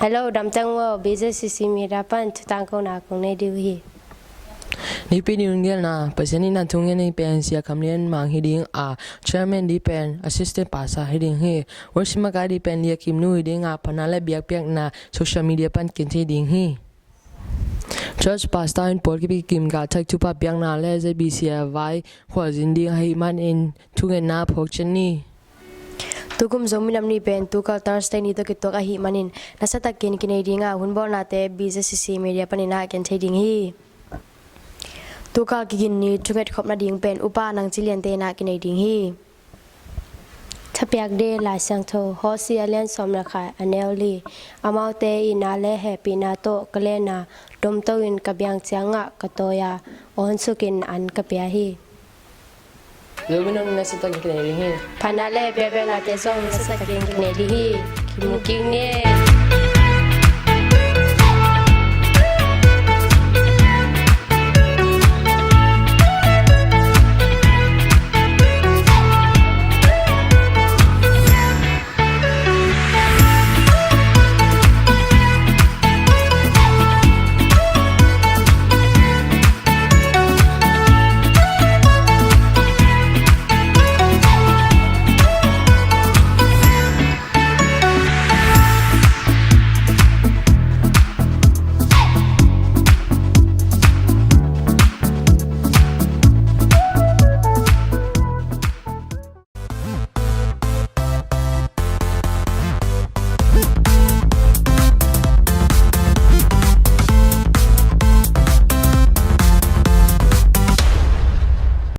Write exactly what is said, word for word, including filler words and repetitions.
Hello, damteng vo, B Z C C Media pan thutangkona kong nei ding uh hi. Nipi ni hun gelna, Pasian in a thungen ni pen Sia Kham Lian Mang hi ding a, chairman ding pen assistant pastor hi ding hi. Worship makai ding pen Lia Kim Nu hi ding a, phatna le biakpiakna social media pan ken thei ding hi. Church pastor in pawl kipi kim ka thak thupha piakna le Z B C a vai khualzin ding ahih manin thungetna phawk ciat ni. Tukum Zomi Nam Ni pen tukal Thursday ni tawh kituak ahih manin nasatakin kinei ding a, hun bawlnate B Z C C Media panin ah ken thei ding hi. Tukal kigin ni thunget khop nading pen Upa Nang Ci Lian te in ah kinei ding hi. Thapiak ding Lai Siangtho, Hosea lian sawm le khat, a neu li. Amaute in a le hehpihna tawh ka len a, domto in ka biang ciangah ka tawi a, awnsukin an ka pia hi. Zomi Nam Ni nasatakin kinei ding hi. Phatna le biakpiaknate zong nasatakin kinei ding hi. Kimu kik ni.